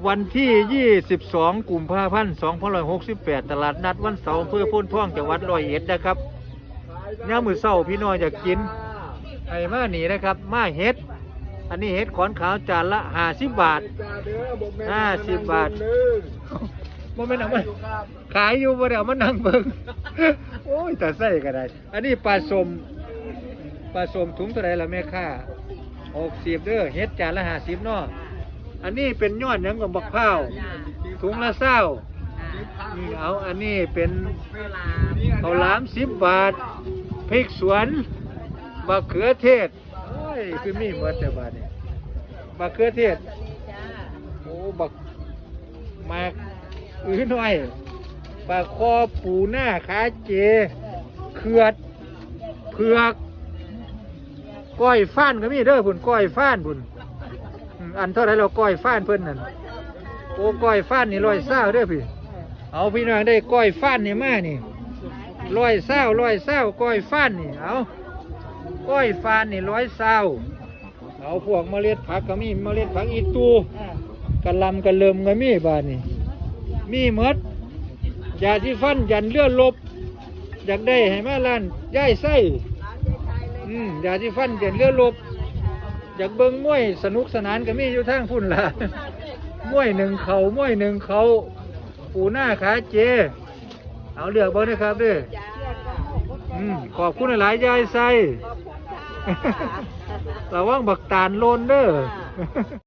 ວັນທີຊາວສອງ ກຸມພາພັນ ສອງພັນຫ້າຮ້ອຍຫົກສິບແປດ ຕະຫຼາດນັດວັນເສົາ ອຳເພີໂພນທອງ ຈັງຫວັດຮ້ອຍເອັດນະຄັບ. ຍາມມື້ເຊົ້າພີ່ນ້ອງຢາກກິນ ໃຫ້ມານີ້ນະຄັບ ມາເຫັດ. ອັນນີ້ເຫັດຂອນຂາວ ຈານລະຫ້າສິບບາດ ຫ້າສິບບາດ. ບໍ່ແມ່ນເອົາມາຂາຍຢູ່ ບໍ່ໄດ້ເອົາມານັ່ງເບິ່ງ. ໂອ້ຍ ຕາໃສ່ກໍໄດ້. ອັນນີ້ປາສົ້ມ ປາສົ້ມ ຖົງເທົ່າໃດລະແມ່ຄ້າ? ຫົກສິບເດີ້ ເຫັດຈານລະຫ້າສິບເນາະ. ອັນນີ້ເປັນຍອດຫຍັງກໍ ບັກພ້າວ ຖົງລະຊາວ. ອືມ ເອົາ ອັນນີ້ເປັນເຂົ້າຫຼາມສິບບາດ ພິກສວນ ບັກເຂືອເທດ. ໂອ້ຍ ຄືມີໝົດແຕ່ບາດນີ້ ບັກເຂືອເທດ. ໂອ້ ບັກ ໝາກອືນ້ອຍ ປາຄໍ່ ປູນາ ຂາເຈ ເຂືອດ ເຜືອກ ກ້ອຍຟານກໍມີເດີ້ພຸ້ນ ກ້ອຍຟານພຸ້ນ. ອືມ ອັນເທົ່າໃດລະກ້ອຍຟານເພິ່ນນັ້ນ? ໂອ້ ກ້ອຍຟານນີ້ຮ້ອຍຊາວເດີ້ພີ່. ເອົາ ພີ່ນ້ອງໄດ້ກ້ອຍຟານນີ້ມານີ້ ຮ້ອຍຊາວ ຮ້ອຍຊາວ ກ້ອຍຟານນີ້. ເອົາ ກ້ອຍຟານນີ້ຮ້ອຍຊາວ. ເອົາ ພວກເມລັດຜັກກໍມີ ເມລັດຜັກອີ່ຕູ່ ກະຫຼ່ຳກະເຫຼີ່ມກໍມີ. ບາດນີ້ມີໝົດ ຢາສີຟັນຢັນເຫຼືອລົບ ຢາກໄດ້ໃຫ້ມາຮ້ານຍາຍໄຊ. ອືມ ຢາສີຟັນຢັນເຫຼືອລົບ. ຢາກເບິ່ງມວຍສະໜຸກສະໜານກໍມີຢູ່ທາງພຸ້ນລະ ມວຍໜຶ້ງເຂົ້າ ມວຍໜຶ້ງເຂົ້າ ປູນາຂາເຈ. ເອົາ ເລືອກເບິ່ງເດີ້ຄັບເດີ້. ອືມ ຂອບຄຸນຫຼາຍໆ ຍາຍໄຊ. ລະວັງບັກຕານຫຼົ່ນເດີ້.